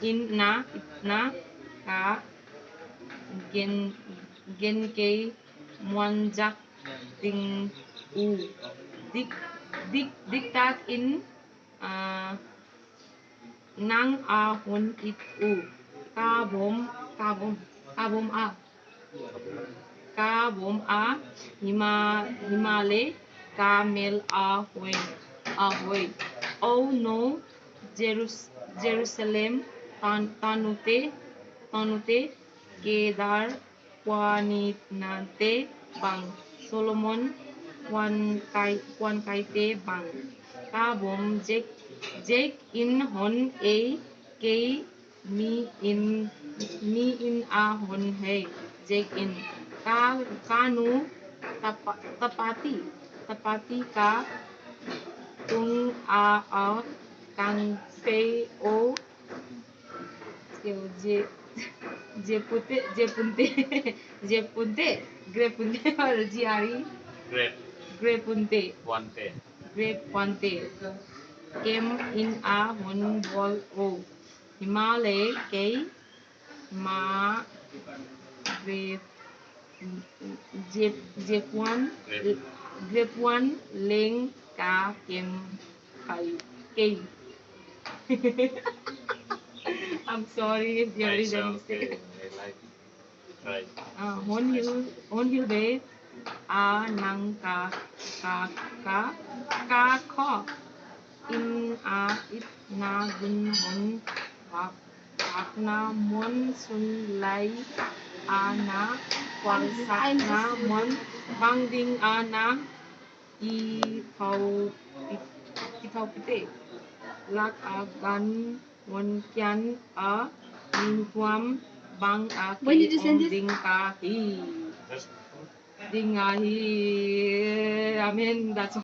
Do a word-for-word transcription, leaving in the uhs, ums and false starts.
in na, itna ka gen, gen kei muanzak ding uh. Dik, dik, diktak in, ah, nang a hon it uh. Ka bawm, ka bawm, ka bawm a. Ka bawm a, hima, himahleh ka mel a hoih, a hoih. Oh no, Jerus-, Jerusalem, tan-, tanute, tanute, Kedar, kuanitnate bang, Solomon, kuankai-, kuankaite bang. Ka bawm zek, zek in hon ei, kei mi in, mi in a hon hei, zek in. Ka, ka nu, tapa-, tapati, tapati ka tung a a kang fei o, je, je punte, je punte, je punte, gre punte, or G R E. Grep. Gre punte. Puante. Gre puante. Kem in a hon bawl o. Himahleh kei ma gre, je, je puan, gre puan leng ka kem kei, kei. I'm sorry if there is a mistake. Right. Ah, hon hil, hon hil be a nang ka, ka, ka, ka kho in a it na gun hon bak, bak na monsoon lai a na kualsak na mon bang ding a na i thau, i, i thau pite. Lak a gan mon kian a min tuam bang a kei ong ding ka hi. Ding a hi. Amen. That's all.